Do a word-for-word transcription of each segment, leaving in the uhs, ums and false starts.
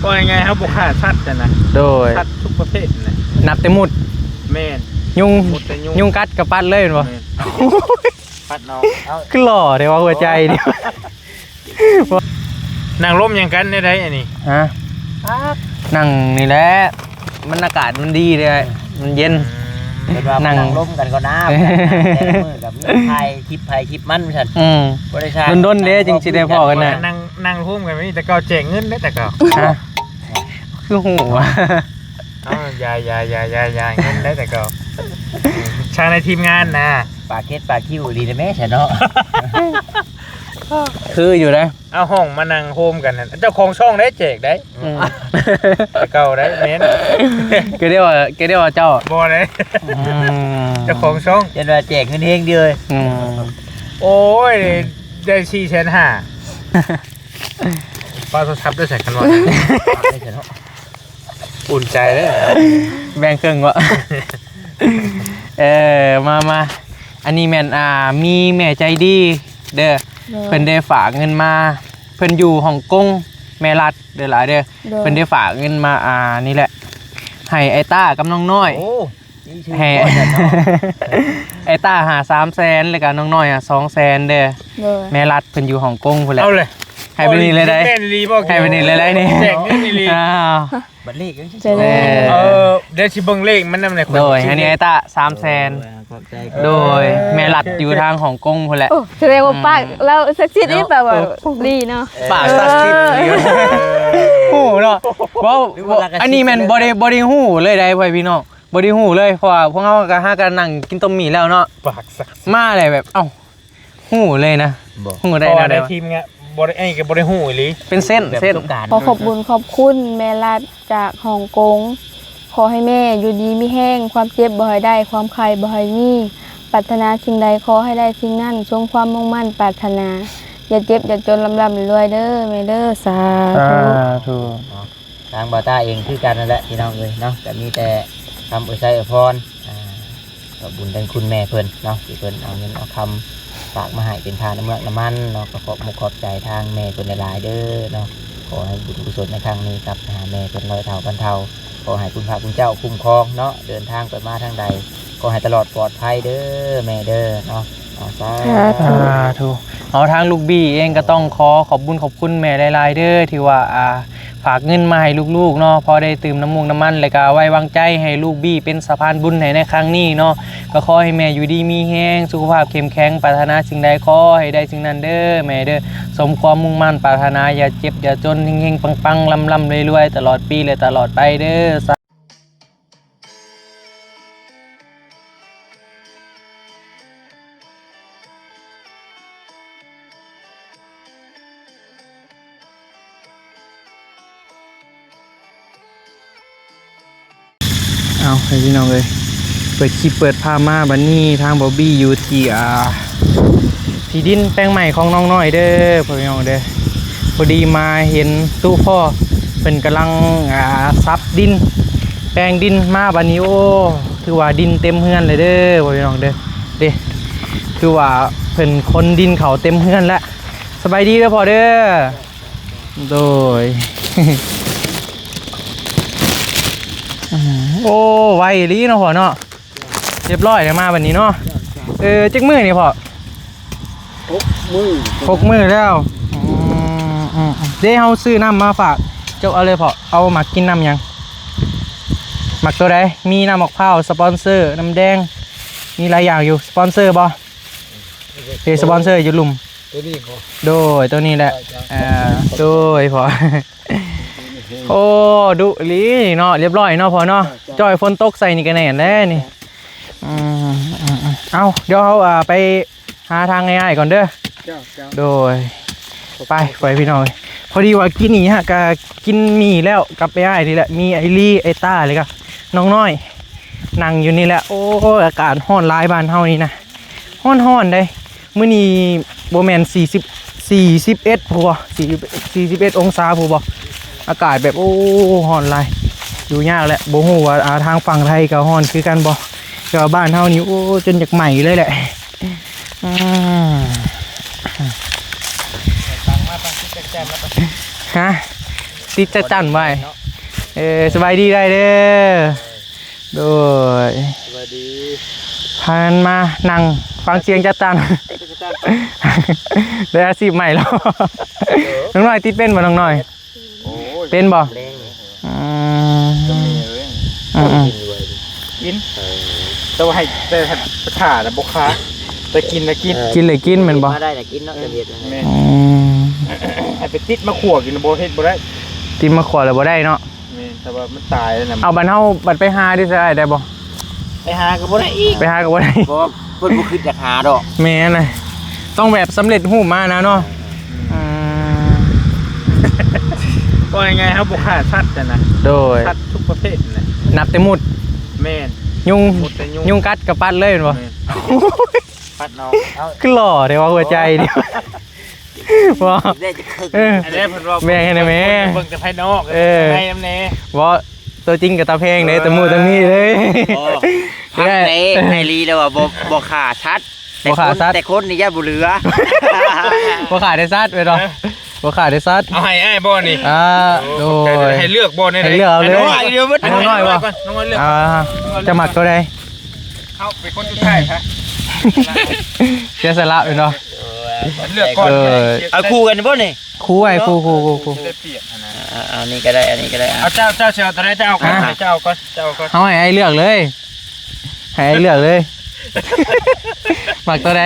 ว่าไงครับ บ่ฆ่าสัตว์จ้ะนะ โดย สัตว์ทุกประเภทนะ นับแต่มด แม่น ยุง มดแต่ยุง ยุงกัดกะปัดเลยแม่นบ่ แม่น พัดเอา เอา คือหล่อแท้ว่าหัวใจนี่ นั่งลมหยังกันได้ได๋อันนี้ ฮะ นั่งนี่แหละ มันอากาศมันดีเลย มันเย็น เพิ่นว่า นั่ง นั่งลมกันก่อนนะ แต่ละมื้อก็มีถ่ายคลิปไผคลิปมันซั่น อืม บ่ได้ถ่าย ดนๆเด้ จังสิได้พ้อกันนะ นั่ง นั่งร่วมกันแบบนี้ แต่เก่าแจกเงินเด้ แต่เก่า ฮะ คือฮู้วะ เอ้า อย่า อย่า อย่า อย่า อย่า เงินได้แต่เก่า ช่างในทีมงานนะ ปากเฮ็ดปากคิ้วดีนะแม่ ซะเนาะ คืออยู่นะ เอาห้องมานั่งโฮมกันนั่น เจ้าของช่องได้แจกได้ อืม แต่เก่าได้แม่น ก็เรียกว่า ก็เรียกว่าเจ้า บ่ได้ อืม เจ้าของช่อง จนว่าแจกเงินเฮงเดียว อืม โอ้ย ได้สี่แสนห้า ป้าโทรศัพท์ด้วยใส่กันวะ ได้เถอะเนาะ อุ่นใจเลย แบ่งเครื่องวะ เออ มา มา อันนี้แม่น อ่า มีแม่ใจดีเด้อ โดย เพิ่นได้ฝากเงินมา เพิ่นอยู่ฮ่องกง แม่รัฐเด้อหลายเด้อ โดย เพิ่นได้ฝากเงินมา อ่า นี่แหละ ให้ไอ้ต้ากับน้องน้อย โอ้ ให้ ไอ้ต้าหาสามแสน แล้วก็น้องน้อยอ่ะสองแสนเด้อ โดย แม่รัฐเพิ่นอยู่ฮ่องกงพู้นแหละ เอาเลย ให้ไปนี่เลยได้ แม่นอีหลีบ่ ให้ไปนี่เลยได้นี่ แจกเงินอีหลี อ้าว บัตรเลขยังสิ เออ เออ เดี๋ยวสิเบิ่งเลขมันนำในคน โดย อันนี้ไอ้ต้าสามแสน โดย ขอบใจครับ โดย แม่รัฐอยู่ทางฮ่องกงพู้นแหละ โอ้ แสดงว่าปาก อืม เราศักดิ์สิทธิ์นี่แปลว่า โอ้ ดีเนาะ ปากศักดิ์สิทธิ์ เออ ฮู้เนาะ เว้า หรือว่า อันนี้แม่นบ่ได้ บ่ได้ฮู้เลยได้พ่อพี่น้อง บ่ได้ฮู้เลย เพราะว่าพวกเฮาก็หากันนั่งกินต้มหมี่แล้วเนาะ ปากศักดิ์สิทธิ์ มาเลยแบบ เอ้า ฮู้เลยนะ บ่ ฮู้ได้ เพราะว่า แนวใด ใน วะ ทีมงานบ่ได้ ไอ้ก็บ่ได้ฮู้อีหลี เป็นเส้น แบบ เส้น สงกรานต์ ขอขอบบุญขอบคุณแม่รัฐจากฮ่องกง ขอให้แม่อยู่ดีมีแฮง ความเจ็บบ่ให้ได้ ความไข้บ่ให้มี ปรารถนาสิ่งใดขอให้ได้สิ่งนั้น สมความมุ่งมั่นปรารถนา อย่าเจ็บอย่าจน ร่ำๆรวยๆเด้อแม่เด้อ สาธุ สาธุ ทางบ่าวต้าเองคือกันนั่นแหละพี่น้องเอ้ยเนาะ ก็มีแต่คำอวยชัยอวยพร อ่า ขอบบุญทางคุณแม่เพิ่นเนาะ ที่เพิ่นเอาเงินเอาคำฝากมาให้เป็นค่าน้ำเมือกน้ำมันเนาะ ก็ขอบมุกขอบใจทางแม่เพิ่นหลายๆเด้อเนาะ ขอให้บุญกุศลในครั้งนี้กลับไปหาแม่เพิ่นร้อยเท่าพันเท่า ขอให้คุณพระคุณเจ้าคุ้มครองเนาะ เดินทางไปมาทางใด ขอให้ตลอดปลอดภัยเด้อแม่เด้อเนาะ อ่า สาธุ สาธุ เอาทางลูกบี้เองก็ต้องขอขอบบุญขอบคุณแม่หลายๆเด้อ ที่ว่า อ่า ฝากเงินมาให้ลูกๆเนาะ พอได้ตื่มน้ำมูกน้ำมัน แล้วก็ไว้วางใจให้ลูกบี้เป็นสะพานบุญให้ในครั้งนี้เนาะ ก็ขอให้แม่อยู่ดีมีแฮง สุขภาพเข้มแข็ง ปรารถนาสิ่งใดขอให้ได้สิ่งนั้นเด้อแม่เด้อ สมความมุ่งมั่นปรารถนา อย่าเจ็บอย่าจน เฮงๆปังๆ ร่ำๆรวยๆ ตลอดปีและตลอดไปเด้อ เอาให้พี่น้องเอ้ย เปิดคลิปเปิดภาพมาบัดนี้ทางบอบบี้อยู่ที่ อ่า ที่ดินแปลงใหม่ของน้องน้อยเด้อพ่อพี่น้องเด้อ พอดีมาเห็นตู้พ่อเพิ่นกำลัง อ่า สับดิน แปลงดินมาบัดนี้ โอ้ คือว่าดินเต็มเฮือนเลยเด้อพ่อพี่น้องเด้อ เด้ คือว่าเพิ่นขนดินเข้าเต็มเฮือนแล้ว สบายดีเด้อพ่อเด้อ โดย อืม โอ้ ไวอีหลีเนาะพ่อเนาะ เรียบร้อยแล้วมาบัดนี้เนาะ เออ จักมื้อนี่พ่อ หกมื้อ หกมื้อแล้ว อืม อืม อืม เด้ เฮาซื้อน้ำมาฝาก เจ้าเอาเลยพ่อ เอาหมากกินน้ำหยัง หมากตัวใด มีน้ำมะพร้าว สปอนเซอร์ น้ำแดง มีหลายอย่างอยู่ สปอนเซอร์บ่ เอ สปอนเซอร์อยู่ลุ่ม ตัวนี้บ่ โดย ตัวนี้แหละ อ่า โดยพ่อ โอ้ ดุอีหลีเนาะ เรียบร้อยเนาะพ่อเนาะ จ้ะ จ้อยฝนตกใส่นี่ก็แน่นแล้วนี่ อืม อืม อืม เอ้า เดี๋ยวเฮา อ่า ไปหาทางง่ายๆก่อนเด้อ จ้ะ จ้ะ โดย ไป ไปพี่น้อง พอดีว่ากินนี่ฮะ ก็กินหมี่แล้ว กลับไปอ้ายนี่แหละ มีไอ้ลี่ ไอ้ต้า แล้วก็น้องน้อย นั่งอยู่นี่แหละ โอ้ย อากาศร้อนหลายบ้านเฮานี่นะ ร้อนๆเด้ มื้อนี้บ่แม่นสี่สิบ สี่สิบเอ็ดพุ้นบ่ สี่สิบเอ็ด สี่สิบเอ็ดองศาพุ้นบ่ อากาศแบบ โอ้ ร้อนหลาย อยู่ยากแหละ บ่ฮู้ว่า อ่า ทางฝั่งไทยก็ร้อนคือกันบ่ แต่ว่าบ้านเฮานี่ โอ้ จนอยากไหม้เลยแหละ อืม ฮะ ติดจักจั่นไว้ เนาะ เออ สบายดีได้เด้อ โดย สวัสดี พากันมานั่งฟังเสียงจักจั่น จักจั่น ได้อาชีพใหม่แล้ว เออ น้องน้อยติดเป็นบ่น้องน้อย โอ้ย เป็นบ่ แรงเลย อืม ก็มีเลย อืมอืม กินอยู่เลย กิน เออ แต่ว่าให้ แต่ให้ถ่านะบ่คา แต่กินนะกิน เออ กินเลยกินแม่นบ่ มาได้นะกินเนาะ เออ จะเฮ็ดนั่นแหละ แม่น อืม ให้ไปติดมาขั่วกินบ่เฮ็ดบ่ได้ ติดมาขั่วแล้วบ่ได้เนาะ แม่น แต่ว่ามันตายแล้วนะ เอาบัดเฮาบัดไปหาได้ซะได้บ่ ไปหาก็บ่ได้อีก ไปหาก็บ่ได้ เพราะว่าเพิ่นบ่คิดอยากหาดอก แม่นนะ ต้องแบบสำเร็จรูปมานะเนาะ อืม ว่าไงครับ บ่ฆ่าสัตว์จ้ะนะ โดย สัตว์ทุกประเภทนะ นับแต่หมุด แม่น ยุง หมุดแต่ยุง ยุงกัดกะปัดเลยแม่นบ่ แม่น ปัดเอา เอา คือหล่อแท้ว่าหัวใจนี่ บ่ ได้จะครึ่ง เออ อันนี้เพิ่นว่า แบ่งให้หน่อยแม่ เบิ่งแต่ภายนอก เออ ข้างในนำแน่ บ่ ตัวจริงก็ตาแพงเด้ เออ ตะหมู่ตะหมีเลย บ่ ได้ พักใน ในลีแล้วว่าบ่ บ่ฆ่าสัตว์ บ่ฆ่าสัตว์ แต่คน แต่คนนี่ย่านบ่เหลือ บ่ฆ่าได้สัตว์ไปดอก เออ บ่ฆ่าได้สัตว์ เอาให้อ้ายบ่นี่ อ่า โอ้ โดย ให้เลือกบ่นี่ ให้เลือกเอาเลย ให้น้องน้อย เดี๋ยวมัน ให้น้องน้อยบ่ น้องน้อยเลือก อ่า จะมักตัวใด เขาเป็นคนสุดท้ายฮะ เสียสละไปเนาะ เลือกก่อน เออ เอาคู่กันบ่นี่ คู่ไอ้คู่ คู่ คู่ คู่ ได้เปรียบนะ อ่า อันนี้ก็ได้ อันนี้ก็ได้ อ่ะ เอาเจ้า เจ้าสิเอาตัวใด เจ้าเอาก่อน ฮะ เจ้าเอาก่อน เจ้าเอาก่อน เอาให้ไอ้เลือกเลย ให้ไอ้เลือกเลย มักตัวใด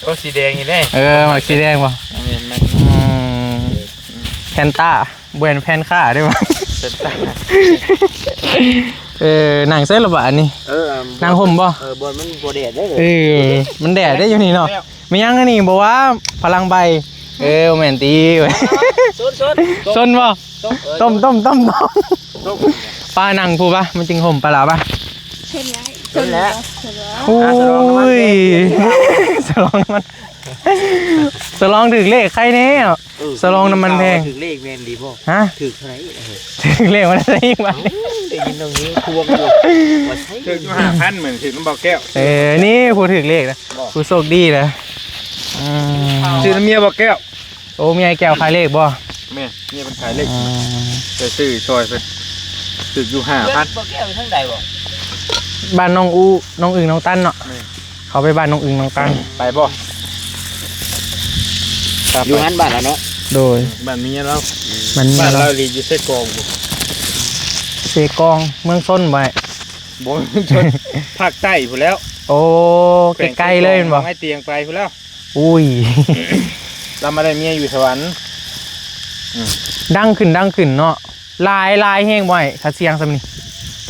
โอ้ สีแดงนี่เด้ เออ มักสีแดงบ่ แม่น แม่น อืม แพนต้า บ่แม่นแพนค่าได้บ่ แพนต้า เออ นั่งใส่ระบาดนี่ เออ นั่งห่มบ่ เออ บ่ มันบ่แดดเด้อ เออ มันแดดได้อยู่นี่เนาะ มีหยังอันนี้บ่ว่าพลังใบ เออ แม่นติ ซน ซน ซนบ่ ซน เออ ต้ม ต้ม ต้ม ต้ม ซน ป้านั่งพู้นปะ มันจึงห่มปะล่ะปะ เห็นแล้ว เห็นแล้ว เห็นแล้ว โอ้ย สลองมัน สลองถืกเลขใครแน่อะ เออ สลองน้ำมันแพง ถืกเลขแม่นดีบ่ ฮะ ถืกเท่าไหร่ เออ ถืกเลขมันได้อีกวัน ได้ยินตรงนี้ทวงอยู่ ว่าใช่ ถืกอยู่ห้าพัน เหมือนถืกน้ำเบาแก้ว เออ นี่ผู้ถืกเลขนะ บ่ ผู้โชคดีนะ อืม ซื้อน้ำเมียเบาแก้ว โอ้ เมียไอ้แก้วขายเลขบ่ แม่ เมียเพิ่นขายเลข อืม ไปซื้อซอยเพิ่น ถืกอยู่ห้าพัน เพิ่นบ่แก้วอยู่ทางใดบ่ บ้านน้องอู้ น้องอึ่งน้องตั้นเนาะ แม่ เขาไปบ้านน้องอึ่งน้องตั้น ไปบ่ ครับ อยู่หั้นบ้านแล้วเนาะ โดย บ้านเมียเรา บ้านเมียเรา บ้านเราลีอยู่เซกองบ่ เซกอง เมืองชนบ่ บ่ ภาคใต้พู้นแล้ว โอ้ แขวง ใกล้ๆเลยแม่นบ่ เซกอง ไม้เตียงไปพู้นแล้ว อุ้ย เรามาได้เมียอยู่สวรรค์ อืม ดังขึ้น ดังขึ้นเนาะ หลาย หลายแฮงบ่ อ้าย ถ้าเสียงส่ำนี้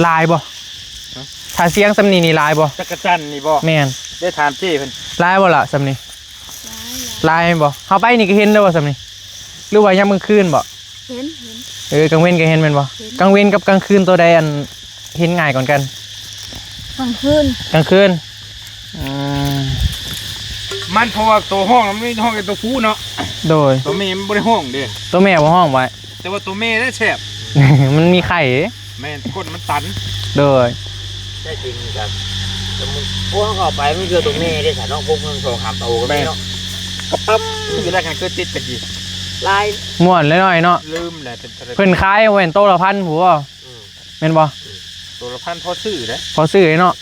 หลายบ่ ฮะ ถ้าเสียงส่ำนี้นี่หลายบ่ จักจั่นนี่บ่ แม่น ได้ถามเจ้เพิ่น หลายบ่ล่ะส่ำนี้ หลาย หลาย หลายแม่นบ่ เฮาไปนี่ก็เห็นเด้อบ่ส่ำนี้ หรือว่ายามกลางคืนบ่ เห็น เห็น เออ กลางเว็นก็เห็นแม่นบ่ เห็น กลางเว็นกับกลางคืนตัวใดอันเห็นง่ายกว่ากัน กลางคืน กลางคืน อืม มันเพราะว่าตัวฮ้องมันมีฮ้องแต่ตัวผู้เนาะ โดย ตัวแม่มันบ่ได้ฮ้องเด้ ตัวแม่บ่ฮ้องไว้ แต่ว่าตัวแม่ได้แซ่บ มันมีไข่ แม่น ก้นมันตัน โดย แท้จริงก็ สมมุติพวกเขาเอาไปมันคือตัวแม่ได้ซะเนาะ พวกมันสองสามตัวก็มีเนาะ กระปั๊บอยู่แล้วกัน คือติดตะกี้ ลาย ม่วนเลยหน่อยเนาะ ลืมแหละ เป็น เพิ่นขายแม่นโตละพันพู้นบ่ อืม แม่นบ่ ตัวละพันพอซื้อเด้ พอซื้อเนาะ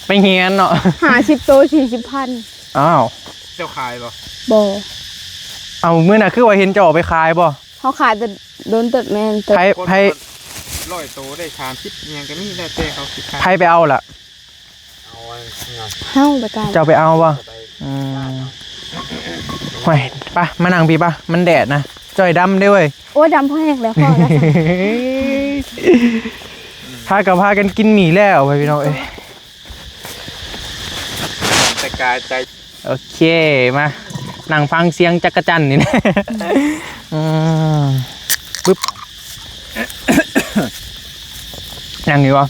ไปเฮียนเนาะ ห้าสิบโต สี่สิบพัน อ้าว เจ้าขายบ่ บ่ เอามื้อน่ะคือว่าเห็นเจ้าเอาไปขายบ่ เขาขายแต่โดนเติบแม่นเติบ ไผ ไผ ร้อยโตได้สามสิบอิหยังก็มี แล้วแต่เขาสิขาย ไผไปเอาล่ะ เอาอันนี้หน่อย เฮาไปกัน เจ้าไปเอาบ่ ไป อืม ห่วย ไป มานั่งพี้ปะ มันแดดนะ จ้อยดำเด้เว้ย โอ้ย ดำพอแห้งแล้ว พอแล้ว พากับพากันกินหมี่แล้วไปพี่น้องเอ้ย แต่กายใจ โอเค มา นั่งฟังเสียงจักจั่นนี่นะ อืม ปึ๊บ นั่งอยู่บ่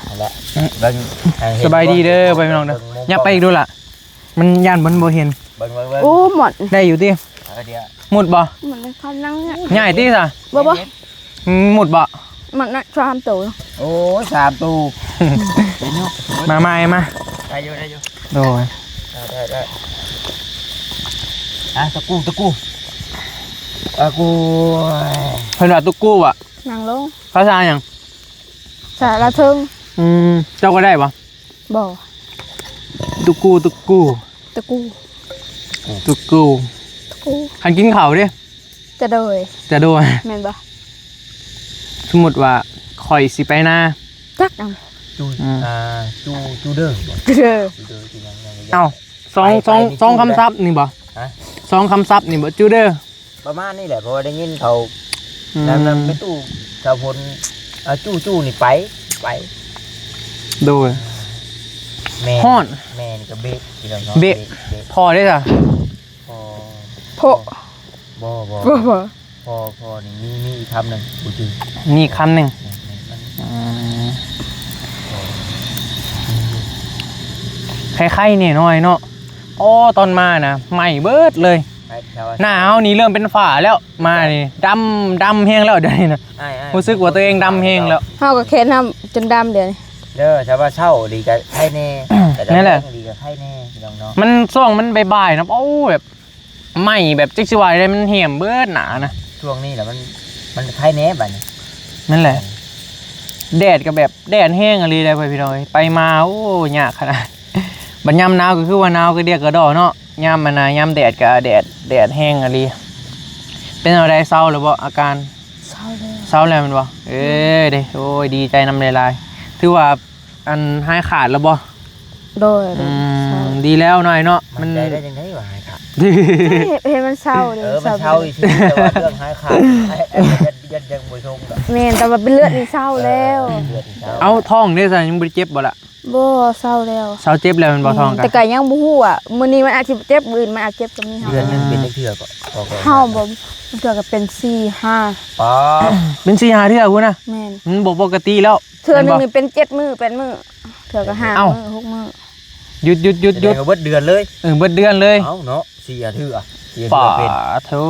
เอาละ เบิ่ง สบายดีเด้อ ไปพี่น้องเด้อ เบิ่งมุม ยับไปอีกดูล่ะ มันย่านมันบ่เห็น เบิ่ง เบิ่ง เบิ่ง โอ้ หมด ได้อยู่ติ เอาเดี๋ยว หมดบ่ หมดเลยครับ นั่งเนี่ย ใหญ่ติซะ บ่ บ่ อืม หมดบ่ หมดนะ สามตัว โอ้ย สามตัว มา มา มา ได้อยู่ ได้อยู่ โดย ได้ ได้ ได้ อ่ะ ตะกู้ ตะกู้ อากู เพิ่นว่าตุกกู้อะ นั่งลง ภาษาหยัง สาระเทิง อืม เจ้าก็ได้บ่ บ่ ตุกกู้ ตุกกู้ ตะกู้ ตุกกู้ ตะกู้ คันกินข้าวเด้ จะโดย จะโดย แม่นบ่ สมมุติว่าข้อยสิไปนา จักเอา จู อืม อ่า จู จูเด้อ เด้อ จูเด้อ จูหยัง หยัง หยัง เอ้า สอง ไป สอง ไปนี่ สอง จูเด้อ คำศัพท์นี่บ่ ฮะ สอง คำศัพท์นี่บ่ จูเด้อ ประมาณนี้แหละ เพราะว่าได้ยินเขา อืม นั่น นั่นไปตู้สาวพล อ่า จู้ จู้นี่ไป ไป โดย แม่ ฮ้อน แม่นี่ก็เบะ พี่น้องเนาะ เบะ เบะ เบะ พ่อได้จ้ะ พ่อ พ่อ บ่ บ่ บ่ บ่ พ่อ พ่อนี่มี มีอีกคำหนึ่ง กูจือ มีอีกคำหนึ่ง แม่น แม่น มัน อืม ไข่ๆ เนี่ยน้อยเนาะ โอ้ ตอนมานะ ไหม้เบิดเลย ไปแถว หน้าเฮานี่เริ่มเป็นฝ้าแล้ว มานี่ ดำ ดำแฮงแล้วเดี๋ยวนี้นะ อ้าย อ้าย รู้สึกว่าตัวเองดำแฮงแล้ว เฮาก็แค่น้ำจนดำเดี๋ยวนี้ เด้อ ถ้าว่าเช้าดีก็ไข่แน่ แต่ นั่นแหละ แลงดีก็ไข่แน่ พี่น้องเนาะ มันช่วงมันบ่ายๆ นะ โอ้ แบบ ไหม้แบบจักสิว่าได้ มันแห้มเบิดหน้านะ ช่วงนี้แหละมัน มันไข่แน่บัดนี้ นั่นแหละ แดดก็แบบแดดแฮงอีหลีเด้อพี่น้องเอ้ย ไปมา โอ้ ยากขนาด บัดยามหนาวก็คือว่าหนาวกระเดียกกระดอเนาะ ยามมันนะ ยามแดดก็แดด แดดแฮงอีหลี เป็นจั่งใด เซาแล้วบ่อาการ เซาแล้ว เซาแล้วแม่นบ่ เออ เด้ โอ้ย ดีใจนำหลายๆ ถือว่า อันหายขาดแล้วบ่ โดย อืม เซา ดีแล้วหน่อยเนาะ มัน มันใจได้จั่งใดว่าหายขาด เห็น เห็นมันเซาเด้ เออ มันเซา เซาอีกที แต่ว่าเรื่องหายขาด ไอ้ ไอ้ ยัน ยัน ยังบ่ชงดอก แม่น แต่ว่าเป็นเลือดนี่เซาแล้ว เออ เลือดนี่เซา เอ้า ท้องเด้ซะ ยังบ่ได้เจ็บบ่ล่ะ บ่ เซาแล้ว เซาเจ็บแล้วแม่นบ่ อืม ท้องกะ แต่ก็ยังบ่ฮู้อะ มื้อนี้มันอาจสิเจ็บ มื้ออื่นมันอาจเจ็บก็มี เฮา เดือนหนึ่งเป็นจักเทื่อก็ พอก็ เฮาบ่ เทื่อก็เป็นสี่ห้า ป๋า เป็นสี่ห้าเทื่อพุ้นนะ แม่น มันบ่ปกติแล้ว เทื่อหนึ่ง แม่นบ่ นี่เป็นเจ็ดมื้อ แปดมื้อ เทื่อก็ห้า เอ้า มื้อ หกมื้อ หยุด หยุด หยุด หยุด แสดงว่าเบิดเดือนเลย เออ เบิดเดือนเลย เอ้าเนาะ สี่ห้าเทื่อ สี่ห้าเทื่อเป็น ป๋าโธ่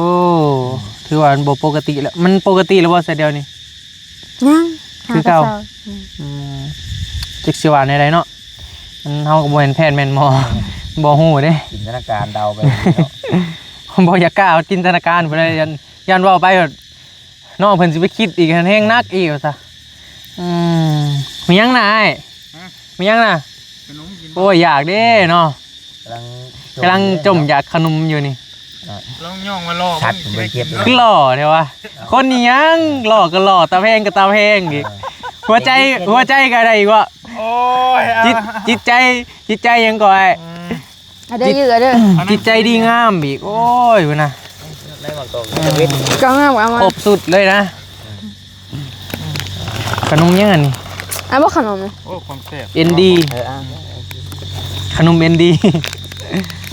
ถือว่ามันบ่ปกติแล้ว มันปกติแล้วบ่ซะเดี๋ยวนี้ ยัง คือเก่า หาแต่เช้า อืม อืม จักสิว่าแนวใดเนาะ มัน เฮาก็บ่แม่นแพทย์แม่นหมอ บ่ฮู้เด้ จินตนาการเดาไปเนาะ บ่อยากกล้าจินตนาการไปเลย ย่าน ย่านเว้าไป น้องเพิ่นสิไปคิดอีก แฮงหนักอีกว่าซะ อืม มีหยังน่ะอ้าย ฮะ มีหยังน่ะ ขนมกินบ่ โอ้ย อยากเด้เนาะ กำลัง กำลังจมอยากขนมอยู่นี่ ลองย่องมาลอง ชัด มึงสิได้กิน เบิ่งเก็บ คือหล่อแท้วะ คนนี้ยังหล่อก็หล่อ ตาแพงก็ตาแพงอีก เออ หัวใจ เก็บ หัวใจก็ได้อีกวะ โอ้ย เอา จิต จิตใจ จิตใจยังก่อไอ้ อืม เอาเด้อ จิต ยื้อเอาเด้อ จิตใจดีงามอีก โอ้ยพุ้นนะ ได้มาก่อน ก็งามเอามา ครบสุดเลยนะ ขนมยังอันนี้ อันบ่ขนมนี่ โอ้ ของแซ่บ เอ็นดี เออ อ่ะ ขนมเอ็นดี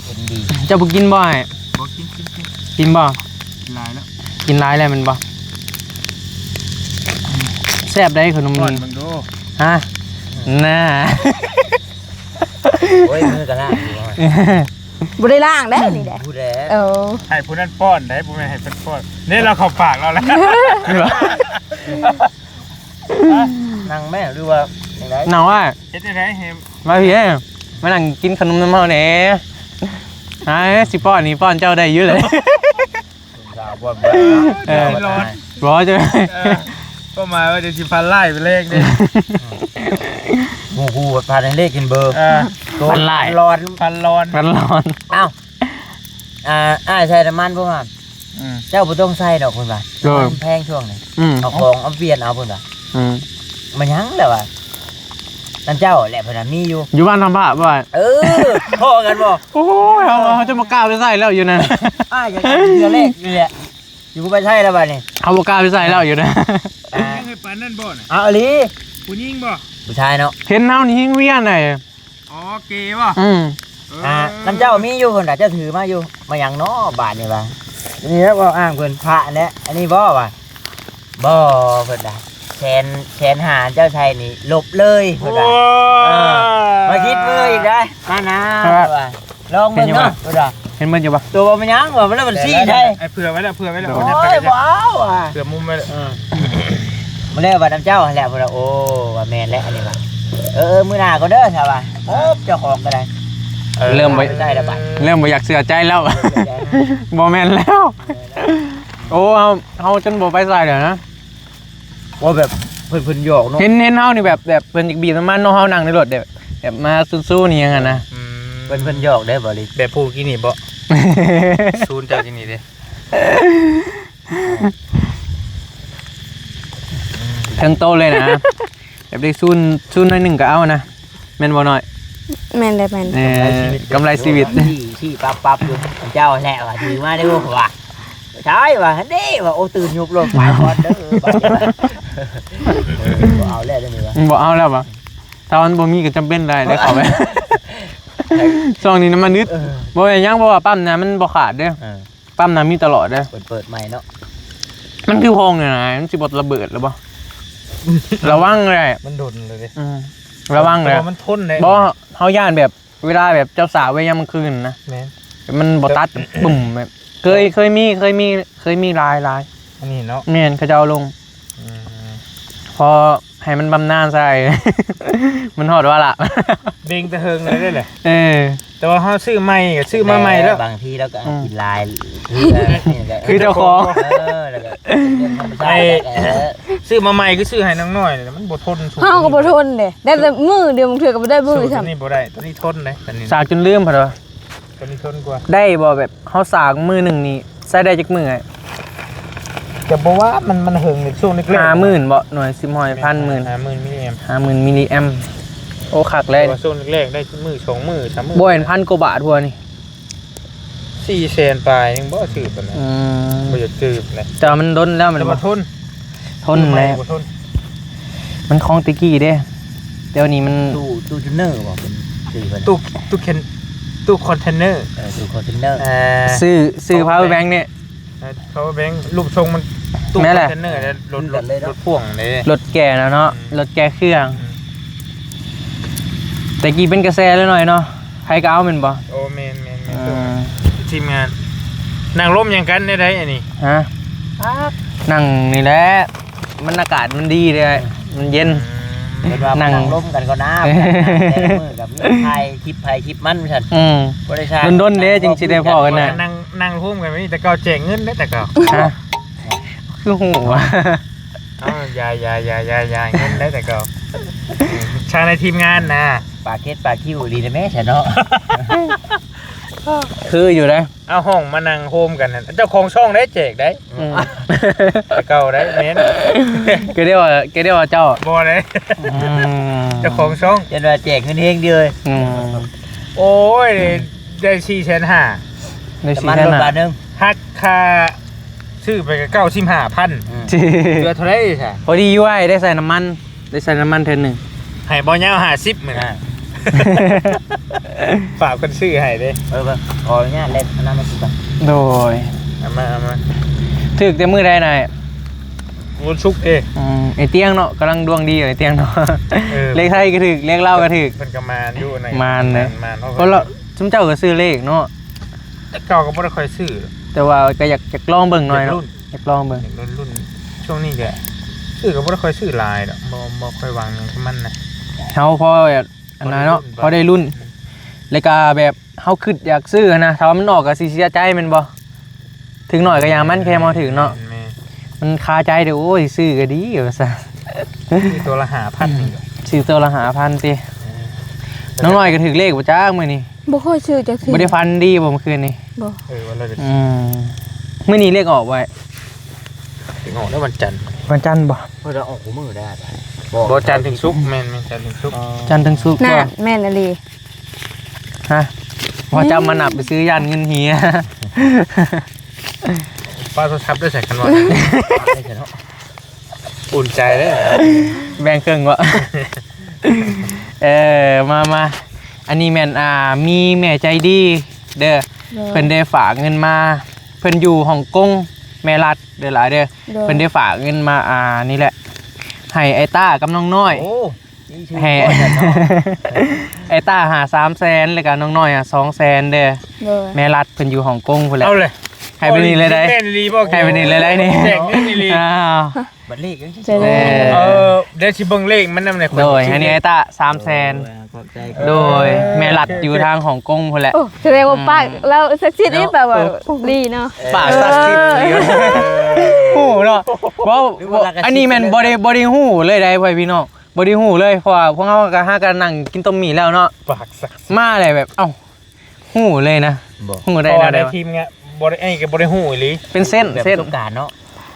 เอ็นดี เจ้าบ่กินบ่อ้าย บ่กิน กิน กิน กินบ่ กินหลายแล้ว กินหลายแล้วแม่นบ่ แซ่บได้ขนม ป้อน นี่ เบิ่งดู ฮะ น่า โอ้ย มือก็ล้างอยู่ว่ะ บ่ได้ล้างเด้นี่แหละ ผู้แดด เออ ให้ผู้นั้นป้อนได้ บ่แม่นให้เพิ่นป้อน นี่เราเข้าปากเราแล้ว นั่งแม่หรือว่าจั่งใด นั่งว่า เฮ็ดจั่งใดให้ มาพี่เอ้ย มานั่งกินขนมนำเฮาแหน่ หาสิป้อนนี่ป้อนเจ้าได้อยู่เลย สาวบ่นบ่ได้เนาะ เออ ร้อน บ่จะ เออ ก็หมายว่าเดี๋ยวสิพันไล่ไปเลขนี่ หมู่กูพันเลขกินเบอร์ เออ ตัว พันไล่ ร้อน พันร้อน พันร้อน อ้าว อ่า อ้ายใส่น้ำมันพวกมัน อืม เจ้าบ่ต้องใส่ดอกเพิ่นว่า เออ มันแพงช่วงนี้ อืม เอาของเอาเปลี่ยนเอาเพิ่นว่า อืม มันหยังแล้ววะ นั่นเจ้าแหละเพิ่นน่ะมีอยู่ อยู่บ้านทำพระบ่ เออ พ้อกันบ่ โอ้ย เอา เอา จะมากล้าไปใส่แล้วอยู่นะ อ้ายอยากได้เทื่อแรกนี่แหละ อยู่บ่ไปใส่แล้วบัดนี้ เอาบ่กล้าไปใส่แล้วอยู่นะ อ่า ยังให้ปานนั่นบ่น่ะ เอาอีหลี ผู้หญิงบ่ ผู้ชายเนาะ เห็นเฮานี่หิ้งเวียนเลย อ๋อ เกย์บ่ อืม เออ อ่า น้ำเจ้ามีอยู่เพิ่นน่ะ เจ้าถือมาอยู่ มาหยังเนาะบาดนี่วะ นี่แล้วก็อ้างเพิ่นพระและ อันนี้บ่วะ บ่ เพิ่นน่ะ แสน แสนห้าเจ้าใส่นี่ลบเลยเพิ่นว่า โอ้ เออ มาคิดมืออีกได้ มานะ ครับ ว่า ลองเบิ่งเนาะ เห็นอยู่ปะ เพิ่นว่า เห็นมันอยู่ปะ ตัวบ่เป็นหยังว่ามันแล้วมันซี่ได้ ไอ้เผื่อไว้แล้ว เผื่อไว้แล้ว โอ้ย บ่เอาว่ะ เผื่อมุมไว้แล้ว เออ มาแล้วว่าน้ำเจ้าหั่นแหละเพิ่นว่า โอ้ ว่าแม่นแล้วอันนี้ว่ะ เออ เออ มื้อหน้าก็เด้อถ้าว่า เออ เจ้าของก็ได้ เออ เริ่มบ่ ได้แล้วบัด เริ่มบ่อยากเชื่อใจแล้ว เริ่มบ่อยากเชื่อใจนะ บ่แม่นแล้ว เออ โอ้เฮาเฮาจนบ่ไปใส่แล้วนะ ว่าแบบเพิ่นเพิ่นหยอกเนาะ เห็นเห็นเฮานี่แบบแบบเพิ่นอยากบีบน้ำมันเนาะ เฮานั่งในรถแบบแบบมาสู้ๆนี่ยังไงนะ อืม เพิ่นเพิ่นหยอกได้บ่ลิ แบบผู้กี้นี่บ่ ซูนเจ้ากี้นี่เด้ เทิงโตเลยนะ แบบได้ซูนซูนหน่อยหนึ่งก็เอานะ แม่นบ่น้อย แม่นได้แม่น เออกำไรชีวิต ที่ที่ปั๊บปั๊บอยู่ เจ้าแหละว่าถือมาได้บ่ว่า ใช่ว่าเด้ว่า โอ้ตื่นยุบลงไปก่อนเด้อ บ่เอาแล้วเด้อนี่วะ บ่เอาแล้วบ่ ถ้ามันบ่มีก็จำเป็นได้ได้เข้าไป ช่วงนี้น้ำมันนึด เออ บ่เป็นหยัง เพราะว่าปั๊มน้ำมันบ่ขาดเด้อ เออ ปั๊มน้ำมีตลอดเด้อ เปิดเปิดใหม่เนาะ มันคือโพรงเนี่ยนะ มันสิบ่ระเบิดหรือบ่ ระวังเลย มันโดนเลยเด้ อืม ระวังเลย แต่ว่ามันทนได้ บ่ เฮาย่านแบบ เวลาแบบเจ้าสาวไว้ยามกลางคืนนะ แม่น มันบ่ตัด ปึ้มแบบ เคย เคยมี เคยมี เคยมีหลายหลาย อันนี้เนาะ แม่น เขาเจ้าเอาลง อืม พอให้มันบำนาญใส่ มันฮอดวาระ เบ่งแต่เฮิงเลยเด้อแหละ เออ แต่ว่าเฮาซื้อใหม่ก็ซื้อมาใหม่แล้ว บางทีเราก็ อืม กินหลาย คือแบบนี่แหละ คือเจ้าของ เออ แล้วก็เป็นเรื่องธรรมชาติ ไอ้ แหละ เออ ซื้อมาใหม่ก็ซื้อให้น้องน้อยนี่แหละ มันบ่ทนสู้ เฮาก็บ่ทนเด้ ได้แต่มื้อเดียว บางเทื่อก็บ่ได้มื้อ สู้ ซ้ำ ตัวนี้บ่ได้ ตัวนี้ทนเด้ ตัวนี้ สากจนลืมพุ่นวะ ตัวนี้ทนกว่า ได้บ่แบบเฮาสากมื้อหนึ่งนี่ใช้ได้จักมื้ออะ แต่บ่ว่ามัน มันเฮิงในช่วงแรกๆ ห้าหมื่นบ่ หน่วยสิบห้อย พันหมื่น ห้าหมื่นมิลลิแอมป์ ห้าหมื่นมิลลิแอมป์ โอ้ คักเลย แต่ว่าช่วงแรกๆ ได้มื้อสองมื้อสามมื้อ บ่เห็นพันกว่าบาทพวกนี้ สี่แสนปลายนึงบ่ซื้อปานนั้น อืม บ่อยากซื้อปานใด แต่ว่ามันโดนแล้ว มัน แต่ว่าทน ทน ซื้อใหม่ แล้ว บ่ทน มันของตะกี้เด้ เดี๋ยวนี้มัน ตู้ ตู้เทรนเนอร์บ่ เป็นซื้อไป ตู้ ตู้เคน ตู้คอนเทนเนอร์ เออ ตู้คอนเทนเนอร์ เออ ซื้อ ซื้อ power bank เนี่ย เออ power bank รูปทรงมัน ตู้ แม่นแหละ คอนเทนเนอร์ แล้วรถ รถ รถเลยเนาะ รถพ่วงเลย รถแก่แล้วเนาะ อืม รถแก่เครื่อง อืม แต่กี้เป็นกระแสแล้วหน่อยเนาะ ใครก็เอาแม่นบ่ โอ้ แม่น แม่น แม่น อ่า ทีมงาน นั่งลมหยังกันได้ไดอันนี้ ฮะ นั่งนี่แหละ มันอากาศมันดีเลย มันเย็น อืม เพิ่นว่า นั่ง นั่งลมกันก่อนนะ แต่ละมื้อกับมีถ่ายคลิปไผคลิปมันว่าซั่น อืม บ่ได้ถ่าย โดนๆเด้จึงสิได้พ้อกันนะ นั่ง นั่งร่วมกันแบบนี้ แต่เก่าแจกเงินเด้แต่เก่า ฮะ คือฮู้วะ เอ้า อย่า อย่า อย่า อย่า อย่า เงินได้แต่เก่า ช่างในทีมงานนะ ปากเฮ็ดปากคิ้วดีนะแม่ฉันเนาะ คืออยู่นะ เอาห้องมานั่งโฮมกันนั่น เจ้าของช่องได้แจกได้ อืม แต่เก่าได้แม่น ก็เรียกว่า ก็เรียกว่าเจ้า บ่ได้ อืม เจ้าของช่อง จนว่าแจกเงินเฮงเดียว อืม โอ้ย ได้สี่แสนห้า ได้ น้ำมันรถ สี่แสนห้า บาทหนึ่ง หักค่าซื้อไปก็เก้าสิบห้าพัน อืม เหลือเท่าไหร่ซะ พอดีอยู่ไอ้ได้ใส่น้ำมัน ได้ใส่น้ำมันเทิ่นหนึ่ง ให้บ่ยาวห้าสิบมื้อนะ อ่า ฝากเพิ่นซื้อให้เด้ เออ เบิ่ง ขออนุญาตเล่นอันนั้นมาสิก่อน โดย เอามา เอามา ถืกแต่มื้อใดนาย วันศุกร์เด้ อืม ไอ้เตี้ยงเนาะ กำลังดวงดีอยู่ไอ้เตี้ยงเนาะ เออ เลขไทยก็ถืก เลขลาวก็ถืก เพิ่นก็มานอยู่ใน มานเลย มาน เพราะ เพราะเรา ซุมเจ้าก็ซื้อเลขเนาะ แต่เก่าก็บ่ได้ค่อยซื้อ แต่ว่าก็อยาก อยากลองเบิ่งหน่อยเนาะ อยากลองเบิ่ง อยากรุ่น ช่วงนี้ก็ซื้อก็บ่ได้ค่อยซื้อหลายดอก บ่ บ่ค่อยหวังหยังกับมันนะ เฮาพอแบบ อันนั้นเนาะ พอได้รุ่น พอได้รุ่น แล้วก็แบบเฮาคิดอยากซื้อนะ ถ้าว่ามันออกก็สิเสียใจแม่นบ่ ถืกหน่อยก็อย่างมันแค่มาถืกเนาะ แม่น มันคาใจเด้อ โอ้ย ซื้อก็ดีว่าซั่น ซื้อตัวละห้าพันนี่ ซื้อตัวละห้าพันติ เออ น้องน้อยก็ถืกเลขบ่จักมื้อนี้ บ่ค่อยซื้อจักเทื่อ บ่ได้ฝันดีบ่เมื่อคืนนี้ บ่ เออ วันละ อืม มื้อนี้เลขออกไว้ เลขออกแล้ววันจันทร์ วันจันทร์บ่ เพิ่นเอาออกคู่มื้อได้ บ่ บ่ จันทร์ถึงศุกร์ แม่น แม่น จันทร์ถึงศุกร์ อ๋อ จันทร์ถึงศุกร์ น่ะ บ่ แม่นอีหลี ฮะ พอจำมานับไปซื้อย่านเงินเหีย ป้าโทรศัพท์ด้วยใส่กันวะ ได้เถอะเนาะ อุ่นใจเลย แบ่งเครื่องวะ เออ มา มา อันนี้แม่น อ่า มีแม่ใจดีเด้อ เด้อ เพิ่นได้ฝากเงินมา เพิ่นอยู่ฮ่องกง แม่รัฐเด้อหลายเด้อ เด้อ เพิ่นได้ฝากเงินมา อ่า นี่แหละ ให้ไอ้ต้ากับน้องน้อย โอ้ นี่ชื่อ ให้ พ่อฉันเนาะ ไอ้ต้าหาสามแสน แล้วก็น้องน้อยหาสองแสนเด้อ เด้อ แม่รัฐเพิ่นอยู่ฮ่องกงพู้นแหละ เอาเลย ให้ไปนี่เลยได้ แม่นอีหลีบ่ ให้ไปนี่เลยได้นี่ แจกเงินอีหลี อ้าว บัตรเลขยังสิ เออ เออเดี๋ยวสิเบิ่งเลขมันนำใน โดยอันนี้ไอ้ตะสามแสน ขอบใจ โดยแม่รัดอยู่ทางฮ่องกงพุ่นแหละ โอ้แสดงว่าปากเราศักดิ์สิทธิ์นี่แปลว่าดีเนาะ ปากศักดิ์สิทธิ์เลยโอ้โหเนาะว่าอันนี้แม่นบ่ได้บ่ได้ฮู้เลยได้พ่อพี่น้องบ่ได้ฮู้เลยเพราะว่าพวกเฮาก็หากันนั่งกินต้มหมี่แล้วเนาะ ปากสัก มาเลยแบบเอ้าฮู้เลยนะ บอก ฮู้ได้ เพราะ แน ว่าว ใน ใดวะ ทีมงานบ่ได้ไอ้ก็บ่ได้ฮู้อีหลี เป็นเส้น แบบป เส้น ระสบการณ์เนาะ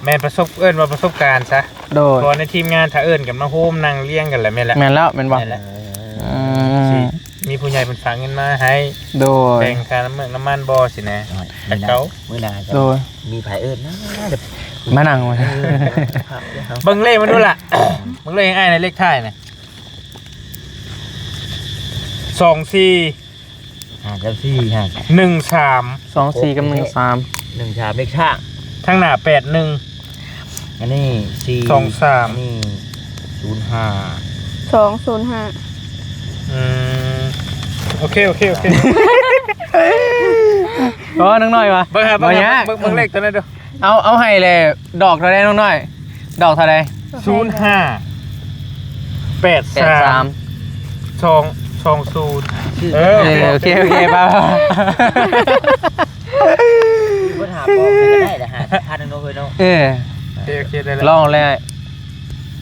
แม่นประสบเอิ้นว่าประสบการณ์ซะ โดย เพราะในทีมงานถ้าเอิ้นกันมาโฮมนั่งเรียงกันแหละแม่นแหละ แม่นแล้วแม่นบ่ นั่นแหละ อืม มีผู้ใหญ่เพิ่นฝากเงินมาให้ โดย แบ่งค่าน้ำมันน้ำมันบ่สินะ หน่อย แต่เก่า มื้อหน้าจะ โดย มีไผเอิ้นนะ มานั่งมา ภาพเดียว เบิ่งเลขมันดูล่ะ เบิ่งเลขไอ้ในเลขท้ายนะสองสี่ ห้ากับสี่ห้า หนึ่งสาม สองสี่กับหนึ่งสาม หนึ่งสามเลขช่าง ทางหน้าแปดหนึ่ง อันนี้สี่ สองสาม นี่ศูนย์ห้า สองศูนย์ห้า อืมโอเคโอเคโอเค อ๋อน้องน้อยวะ เบิ่งหา บ่ เบิ่ง ยา หาก เบิ่งเบิ่งเลขตัวนั้นดู เอาเอาให้เลยดอกเท่าใดน้องน้อย ดอกเท่าใด ศูนย์ห้าแปด แปด สา สาม ม สอง สองศูนย์ ชื่อ เออ เออโอเคโอเคไปไป ปัญหาปลอมก็ได้แต่หาพันหนึ่งเนาะเฮ้ยเนาะ เออ โอเคโอเคได้แล้ว ลองเลย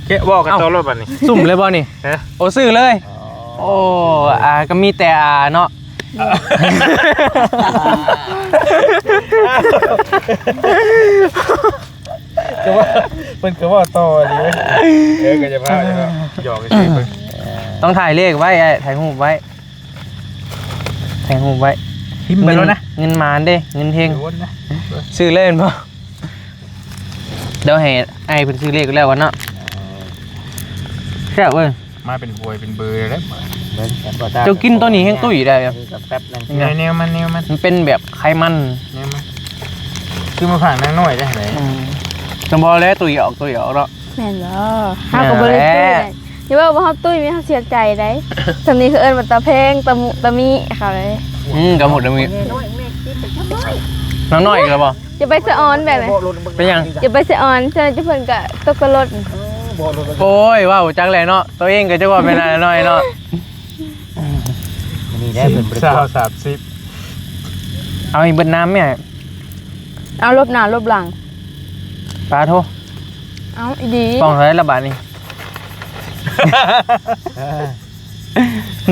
เกะบอกกันต่อรถบัดนี้ ซุ่มเลยบ่นี่ ฮะ โอ้ซื้อเลย อ๋อ โอ้อ่าก็มีแต่อ่าเนาะ ก็ว่าเพิ่นก็ว่าต่อดีเว้ยเออก็จะพาจะหยอกกันสิเพิ่น ต้องถ่ายเลขไว้ไอ้ถ่ายรูปไว้ถ่ายรูปไว้ ทิมไปแล้วนะ เงินเงินหมานเด้เงินเฮง โดนนะ ซื้อเล่นบ่เดี๋ยวให้ไอ้เพิ่นซื้อเลขแล้วกันเนาะแซ่บเว้ย มาเป็นหวยเป็นเบอร์แล้ว เบิ่งแอปเปิ้ลตา เจ้ากินตัวนี้แฮงตุ้ยได้อะ นี่ก็แป๊บนึง แนวแนวมันแนวมัน มันเป็นแบบไขมัน แนวมันคือมาผ่านนางน้อยได้ไหน อืมสมพอแล้วตุ้ยออกตุ้ยออกเนาะ แม่นบ่เฮาก็บ่ได้ตุ้ยได้อย่าว่าบ่เฮาตุ้ยมีเฮาเสียใจได้สำนี้คือเอิ้นว่าตาแพงตามุตามิเขาเลย อืมกระหมดแล้วมี แม่น้อยแม่กินไปทำไม น้องน้อยอีกแล้วบ่ อย่าไปสะออนแบบนั้น เป็นหยัง อย่าไปสะออนฉะนั้นเพิ่นก็ตกกระลด บอกรถ โอ้ยว้าวจังเลยเนาะตัวเองก็จะว่าเป็นอะไรน้อยเนาะ นี่ได้เพิ่นบริ สา จาว ค สามสิบ เอาอีกเบิดน้ำแม่ เอาลบหน้าลบหลัง ปาโท เอาอีดี กล่องเท่าไหรละบาทนี่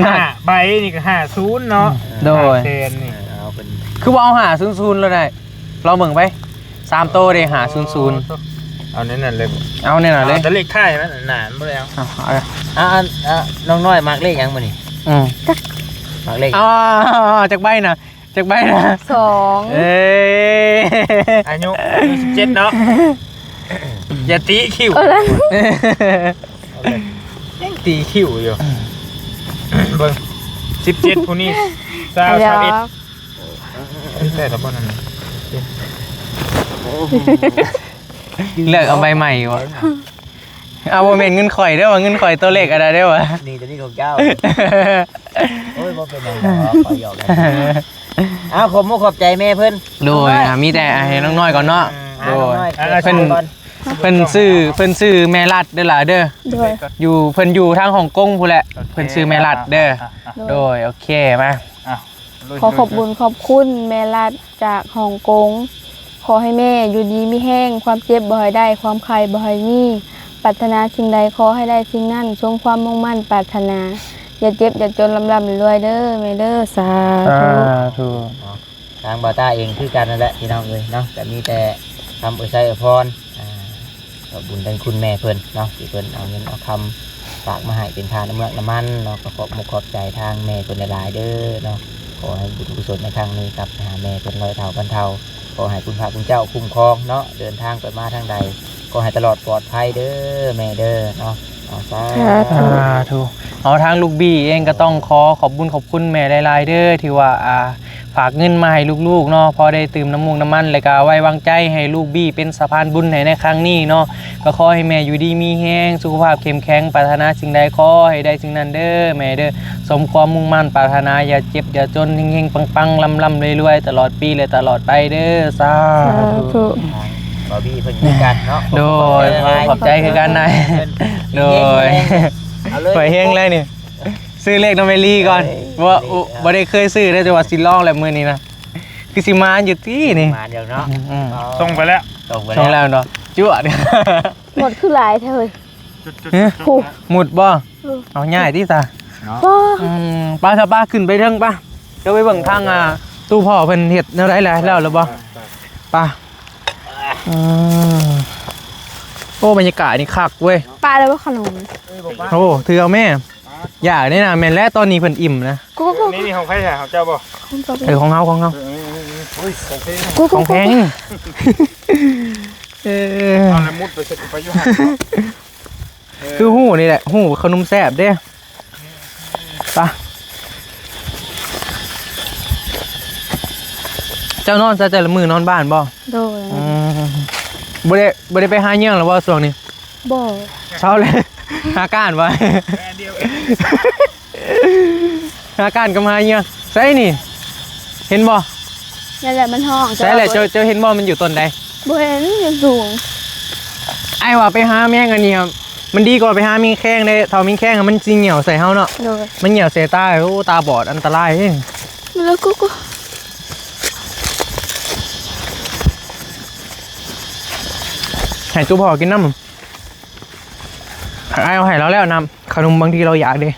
ห้าใบนี่ก็ห้าศูนย์เนาะ โดย แสนนี่ เอาเป็น คือว่าเอาหาศูนย์ศูนย์แล้วได้ลองเบิ่งไปสามโตเด้หาศูนย์ศูนย์ เอาแน่นๆเลย เอาแน่นอนเลย แต่เลขท้ายมันหนานบ่แล้ว เอาเอา อ่ะอันอ่ะน้องน้อยมักเลขหยังมื้อนี้ อืม มักเลข เอาเอาเอาจากใบนะจากใบนะ สอง เอ้ย อายุสิบเจ็ดเนาะอย่าตีคิว เออ ยังตีคิวอยู่เบิ่งสิบเจ็ดผู้นี้สาว เดี๋ย สาว วเอ็ดนี่แต่ละบ่นั่นน่ะ เลือกเอาใบใหม่วะเอาโมเมนต์เงินข่อยได้วะเงินข่อยตัวเลขอะไรได้วะ นี่ตัวนี้ของเจ้า โอ้ยบ่เป็นหยังดอกขอหยอกกันอ้าวขอบมุกขอบใจแม่เพิ่น โดยอ่ะมีแต่อ่ะให้น้องน้อยก่อนเนาะ อ่ะ โด น้อง ย น้อย อ่ะ เพิ่นเพิ่นซื้อเพิ่นซื้อแม่รัดเด้อล่ะเด้อ โดย อยู่เพิ่นอยู่ทางฮ่องกงพู้นแหละเพิ่นซื้อแม่รัดเด้อ อ่ะ โดยโอเคมา อ่ะลุย ขอขอบบุญขอบคุณแม่รัดจากฮ่องกง ขอให้แม่อยู่ดีมีแฮงความเจ็บบ่ให้ได้ ความไข้บ่ให้มีปรารถนาสิ่งใดขอให้ได้สิ่งนั้นสมความมุ่งมั่นปรารถนา อย่าเจ็บอย่าจนร่ำร่ำรวยเด้อแม่เด้อสา สา ธุ ธุ ทางบ่าวต้าเองคือกันนั่นแหละพี่น้องเอ้ยเนาะก็มีแต่คำอวยชัยอวยพรอ่าขอบบุญทางคุณแม่เพิ่นเนาะที่เพิ่นเอาเงินเอาคำฝากมาให้เป็นค่าน้ำเมือกน้ำมันเนาะก็ขอบมุกขอบใจทางแม่เพิ่นหลายๆเด้อเนาะขอให้บุญกุศลในครั้งนี้กลับไปหาแม่เพิ่นร้อยเท่าพันเท่าขอให้คุณพระคุณเจ้าคุ้มครองเนาะเดินทางไปมาทางใดขอให้ตลอดปลอดภัยเด้อแม่เด้อเนาะเอาสา สาธุ สาธุเอาทางลูกบี้เองก็ต้องขอขอบบุญขอบคุณแม่หลายๆเด้อที่ว่าอ่าฝากเงินมาให้ลูกๆเนาะพอได้ตื่มน้ำมูกน้ำมันแล้วก็ไว้วางใจให้ลูกบี้เป็นสะพานบุญให้ในครั้งนี้เนาะก็ขอให้แม่อยู่ดีมีแฮงสุขภาพเข้มแข็งปรารถนาสิ่งใดขอให้ได้สิ่งนั้นเด้อแม่เด้อสมความมุ่งมั่นปรารถนาอย่าเจ็บอย่าจนเฮงๆปังๆร่ำๆรวยๆตลอดปีและตลอดไปเด้อสา สา ธุ ธุ ทาง บ่าวบี้เพิ่นคือกันเนาะ โดย ขอบใจคือกันนาย เพิ่น โดย เอาเลย ข่อยเฮงเลยนี่ ซื้อเลขน้องเมลี่ก่อน เอ้ย เพราะว่า เมลี่ อุ บ่ได้เคยซื้อได้ แต่ว่าสิลองแล้วมื้อนี้นะ คือสิมาอยู่ตี้นี่ มาเดี๋ยวเนาะ อืม อ๋อ ส่งไปแล้ว ส่งไป ส่งแล้วเนาะ จวด หมดคือหลายแท้เฮ้ย จุดๆๆๆ ฮะ หมุดบ่ อืม เอาง่ายติซะ เนาะ บ่ อืม ไปซะ ไป ขึ้นไปเทิง ไป เดี๋ยวไปเบิ่งทาง อ่า ตู้พ่อเพิ่นเฮ็ดแนวใดแล้ว แล้วหรือบ่ ไป อืม โอ้ บรรยากาศนี่คักเว้ย ปลาแล้วบ่ขนม โอ้ ถือเอาแม่ อยากนี่นะ แม่นแล้ว ตอนนี้เพิ่นอิ่มนะ กู กู นี่ นี่ของใครอะ ของเจ้าบ่ ของเจ้า เออ ของเฮา ของเฮา เออ เออ เออ อุ้ย ของแพง กู กู ของแพง กู เออ เอาแล้วมุดไปใส่กระเป๋าอยู่หั่น คือฮู้นี่แหละ ฮู้ขนมแซ่บเด้ ไป เจ้านอนซะแต่ละมื้อนอนบ้านบ่ โดย อืม บ่ได้ บ่ได้ไปหาเยื่องหรือบ่ช่วงนี้ บ่ เช้าเลย หาการบ่ หาการก็มาเยื่อง ใส่นี่ เห็นบ่ นั่นแหละมันฮ้อง ใส่แหละ เจ้า เจ้าเห็นบ่ มันอยู่ต้นใด บ่เห็น อยู่สูง อ้ายว่าไปหาแมงอันนี้ครับ มันดีกว่าไปหาแมงแคงเด้ ถ้าแมงแคงอะมันสิเหยี่ยวใส่เฮาเนาะ โดย มันเหยี่ยวใส่ตา โอ้ ตาบอดอันตรายเด้ แล้วกูก็ ให้ตู้พ่อกินน้ำ อ้ายเอาให้เราแล้วน้ำ ขนมบางทีเราอยากเด้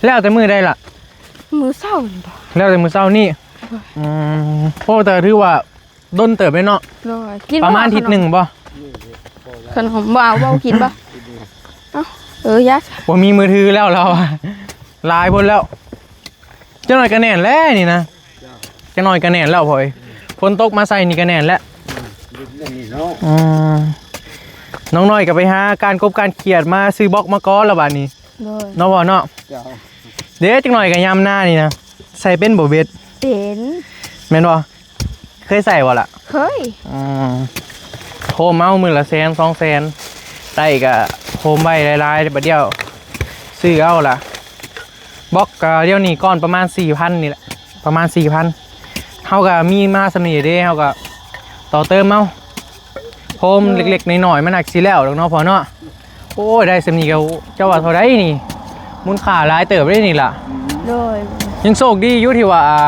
แล้วแต่มื้อใดล่ะ มื้อเช้านี่บ่ แล้วแต่มื้อเช้านี่ โดย อืม โอ้ แต่ถือว่า ดนเติบเลยเนาะ โดย กิน ประมาณ บ่ อาทิตย์หนึ่งบ่ ขนม บ่เอา บ่เอากินบ่ เอ้า เออ ยัด บ่มีมือถือแล้วเราอะ หลายโพดแล้ว จักหน่อยก็แน่นแล้วนี่นะ จักหน่อยก็แน่นแล้วพ่อย ฝนตกมาใส่นี่ก็แน่นแล้ว อืม น้องน้อยก็ไปหาการกบการเขียดมาซื้อบล็อกมาก่อนแล้วบัดนี้ โดย เนาะพ่อเนาะ เจ้า เด้ จักหน่อยก็ยามหน้านี่นะ ใส่เป็นบ่เบ็ด เป็น แม่นบ่ เคยใส่บ่ล่ะ เคย อืม โฮมเอามื้อละแสนสองแสน ได้ก็โฮมไว้หลายๆ บัดเดียว ซื้อเอาล่ะ บล็อกก็เดี๋ยวนี้ก้อนประมาณสี่พันนี่แหละ ประมาณสี่พัน เฮาก็มีมาส่ำนี้เด้ เฮาก็ต่อเติมเอา โฮม โดย เล็กๆ น้อยๆ มันอาจสิแล้วดอกเนาะพ่อเนาะ โอ้ย ได้ส่ำนี้ก็ เจ้าว่าเท่าใดนี่ มูลค่าหลายเติบเลยนี่ล่ะ โดย ยังโชคดีอยู่ที่ว่า อ่า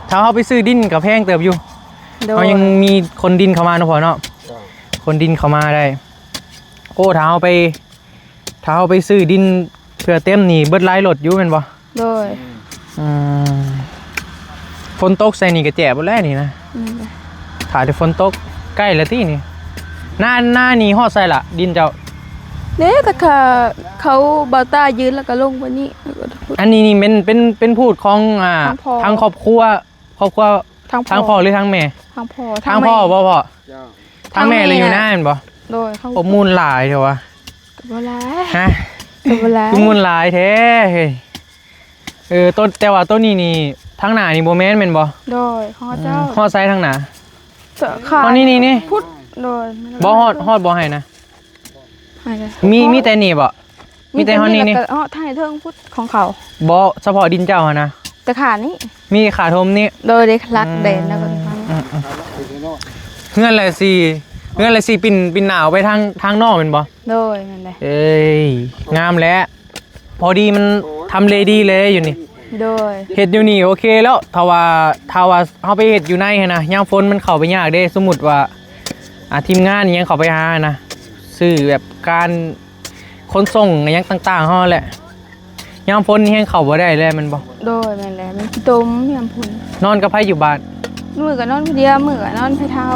ถ้าเฮาไปซื้อดินก็แพงเติบอยู่ โดย เฮายังมีขนดินเข้ามาเนาะพ่อเนาะ จ้ะ ขนดินเข้ามาได้ โอ้ ถ้าเฮาไป ถ้าเฮาไปซื้อดินเพื่อเต็มนี่เบิดหลายรถอยู่แม่นบ่ โดย อืม ฝนตกใส่นี่ก็แจ๋บหมดแล้วนี่นะ นั่นแหละ ถ้าแต่ฝนตกใกล้แล้วตินี่ หน้า หน้านี่ฮอดใส่ละ ดินเจ้า เด้ ก็เขา เขาเบาต้ายืนแล้วก็ลงไปนี่ แล้วก็ อันนี้นี่เป็น เป็น เป็นพูดของ อ่า ทางพ่อ ทางครอบครัว ครอบครัว ทางพ่อ ทางพ่อหรือทางแม่ ทางพ่อ ทางพ่อ ทางแม่ บ่พ่อ เจ้า ทางแม่ ทางแม่ เลยอยู่หน้าแม่นบ่ โดย เขา อบมูลหลายเถอะวะ ก็บ่หลาย ฮะ ก็บ่หลาย คือมูลหลายแท้เฮ้ย เออ ต้น แต่ว่าต้นนี้นี่ ทางหน้านี่บ่แม่นแม่นบ่ โดย ของเจ้า อืม ฮอดไซทางหน้า เจ้าค่ะ ฮอดนี่ นี่ นี่ พุทธ โดย บ่ฮอด ฮอดบ่ให้นะ ให้เลย มี มีแต่นี่บ่ มีแต่ฮอดนี่ นี่ แล้วก็ฮอดทางเทิงพุทธของเขา บ่ เฉพาะดินเจ้าหั่นนะ แต่ขานี่ มีขาทมนี่ โดยเด็กรักแดนแล้วก็ อืม อืม อืม เฮือนละสี่ เฮือนละสี่ปิ่น ปิ่นหนาวไปทาง ทางนอกแม่นบ่ โดย นั่นแหละ เอ้ย งามแหละ พอดีมันทำเลดีเลยอยู่นี่ โดย เฮ็ดอยู่นี่โอเคแล้ว ถ้าว่า ถ้าว่าเฮาไปเฮ็ดอยู่ในหั่นนะ ยามฝนมันเข้าไปยากเด้ สมมุติว่า อ่า ทีมงานอิหยังเข้าไปหาหั่นนะ ซื้อแบบการขนส่งอิหยังต่างๆ เฮาแหละ ยามฝนนี่แฮงเข้าบ่ได้เลยแม่นบ่ โดย แม่นแหละ มันขี้ตมยามฝน นอนกับไผอยู่บ้าน มื้อก็นอนผู้เดียว มื้อก็นอนผู้เฒ่า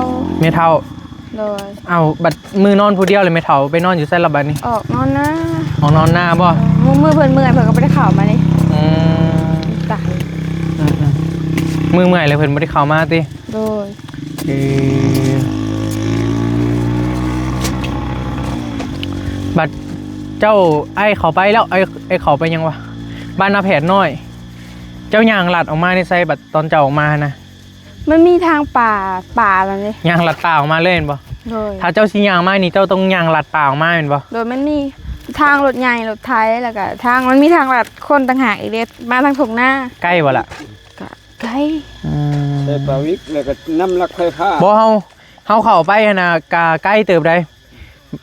แม่เฒ่า โดย เอ้า บัดมื้อนอนผู้เดียวเลยแม่เฒ่าไปนอนอยู่ไสล่ะบัดนี้ ออกนอนนา ออกนอนนาบ่ มื้อ มื้อเพิ่นเมื่อยเพิ่นก็บ่ได้เข้ามานี่ อืม ตาย อืมๆ มื้อเมื่อยเลยเพิ่นบ่ได้เข้ามาติ โดย เออ บัดเจ้าไอ้เข้าไปแล้ว ไอ้ ไอ้เข้าไปยังวะ บ้านนาแผดน้อย เจ้าย่างลัดออกมาในไซบัดตอนเจ้าออกมานะ มันมีทางป่า ป่าแบบนี้ ย่างลัดป่าออกมาเลยแม่นบ่ โดย ถ้าเจ้าสิย่างมานี่เจ้าต้องย่างลัดป่าออกมาแม่นบ่ โดย มันมีทางรถใหญ่รถไถ แล้วก็ทาง มันมีทางลัดคนต่างหากอีกเด้ มาทางทุ่งนา ใกล้บ่ล่ะ ก็ไกล อืม ใส่ปาวิกแล้วก็น้ำลักไฟฟ้า บ่เฮา เฮาเข้าไปหั้นนะ กะไกลเติบใด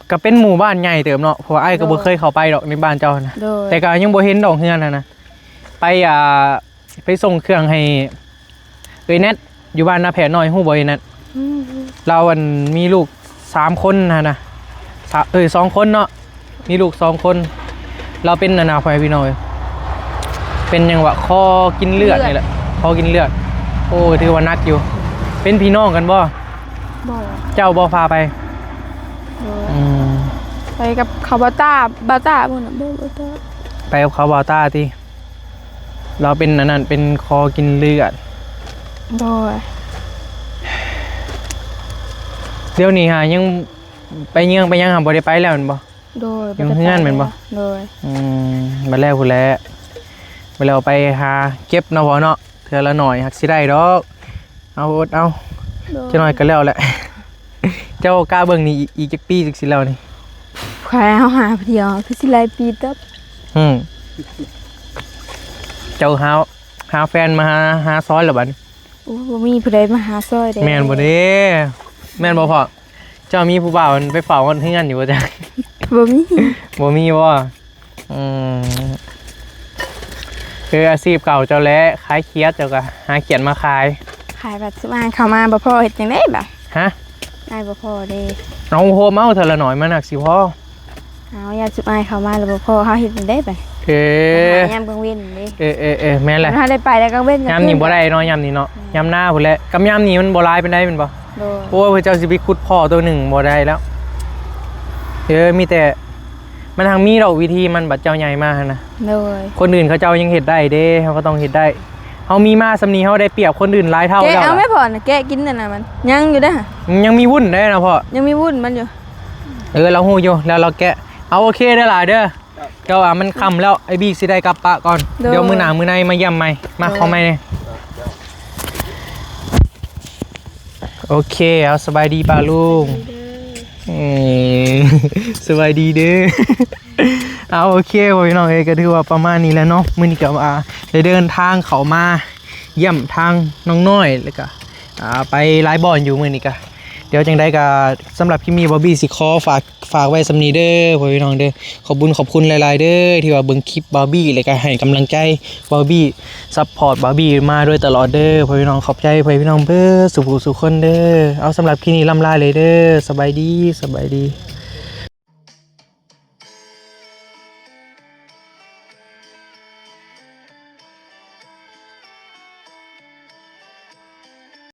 ก็เป็นหมู่บ้านใหญ่เติบเนาะ เพราะว่าอ้ายก็บ่เคยเข้าไปดอกในบ้านเจ้าหั้นนะ โดย แต่ก็ยังบ่เห็นดอกเฮือนหั้นนะ ไป อ่า ไปส่งเครื่องให้เอ้ยแนท อยู่บ้านนาแพน้อย ฮู้บ่เอ้ยแนท อืม ลาวอันมีลูกสามคนหั้นนะ สา- เอ้ย สองคนเนาะ มีลูกสองคน ลาวเป็นอันนะ พ่อแม่พี่น้องเอ้ย เป็นหยังวะ คอกินเลือด เลือด นี่แหละ คอกินเลือด โอ้ ถือว่าหนักอยู่ เป็นพี่น้องกันบ่ บ่ เจ้าบ่พาไป โดย อืม ไปกับเขาบ่าวต้า บ่าวต้าพุ่นน่ะ บ่ บ่าวต้า ไปกับเขาบ่าวต้าติ ลาวเป็นอันนั้น เป็นคอกินเลือด โดย เดี๋ยวนี้หายังไปเยืองไปหยังหาบ่ได้ไปแล้วแม่นบ่ โดย อยู่เฮือนแม่นบ่ โดย อืม บัดแล้วพู้นแหละ บัดแล้วไปหาเก็บเนาะพ่อเนาะ เทื่อละหน่อยหักสิได้ดอก เอาอดเอา โดย จักหน่อยก็แล้วแหละ เจ้ากะเบิ่งนี่ อีก อีกจักปีจักสิแล้วนี่ ข้อยเอาหาผู้เดียว คือสิหลายปีเติบ อืม เจ้าหา หาแฟนมาหา หาซอยแล้วบัดนี้ โอ้ บ่มีผู้ใดมาหาซอยเด้ แม่นบ่เด้ แม่นบ่พ่อ เจ้ามีผู้บ่าวไปเฝ้าเฮือนอยู่บ่จ๊ะ บ่มี บ่มีบ่ อืม คืออาชีพเก่าเจ้าแหละ ขายเขียด เจ้าก็หาเขียดมาขาย ขายบัดซุมอ้ายเข้ามาบ่พ้อเฮ็ดจั่งใด๋บัด ฮะ อ้ายบ่พ้อเด้ เอาโฮมเอาเทื่อละหน่อยมันหนักสิพ้อ เอา ยามซุมอ้ายเข้ามาแล้วบ่พ้อ เฮาเฮ็ดจั่งใด๋บัด เออ หายามกลางเว็นเด้ เออ เออ เออ แม่นแหละ ถ้าได้ไปแล้วกลางเว็น ยามนี้บ่ได้เนาะ ยามนี้เนาะ อืม ยามหน้าพู้นแหละ กับยามนี้มันบ่หลายปานใดแม่นบ่ โดย โอ้ย เจ้าสิไปขุดพ้อตัวหนึ่งบ่ได้แล้ว เออ มีแต่ มันทางมีดอกวิธีมัน บัดเจ้าใหญ่มาหั่นนะ โดย คนอื่นเขาเจ้ายังเฮ็ดได้เด้ เฮาก็ต้องเฮ็ดได้ เฮามีมาส่ำนี้ เฮาได้เปรียบคนอื่นหลายเท่า แกะ แล้ว เอา ล่ะ แม่พ่อน่ะ แกะกินนั่นน่ะ มันยังอยู่เด้อ มันยังมีวุ้นได้นะพ่อ ยังมีวุ้นมันอยู่ เออ เราฮู้อยู่ แล้วเราแกะ เอา โอเคเด้อหลายเด้อ เจ้าว่ามันค่ำแล้ว ไอ้บีสิได้กลับปะก่อน โดย เดี๋ยวมื้อหน้ามื้อในมาเยี่ยมใหม่ มา โดย ขอใหม่นี่ โอเค เอา สบายดีป้าลุง เออ สบายดีเด้อ เอา โอเค พ่อพี่น้องเอ้ย ก็ถือว่าประมาณนี้แหละเนาะ มื้อนี้ก็ว่าได้เดินทางเข้ามาเยี่ยมทางน้องน้อย แล้วก็ อ่า ไปหลายบ่อนอยู่มื้อนี้ก็ เดี๋ยวจั่งใดก็ สำหรับคลิปนี้บอบบี้สิขอฝาก ฝากไว้ส่ำนี้เด้อ พ่อพี่น้องเด้อ ขอบบุญขอบคุณหลายๆเด้อ ที่ว่าเบิ่งคลิปบอบบี้ แล้วก็ให้กำลังใจบอบบี้ ซัพพอร์ตบอบบี้มาโดยตลอดเด้อ พ่อพี่น้อง ขอบใจพ่อพี่น้องเบิดสู่ผู้สู่คนเด้อ เอา สำหรับคลิปนี้ล่ำลาเลยเด้อ สบายดี สบายดี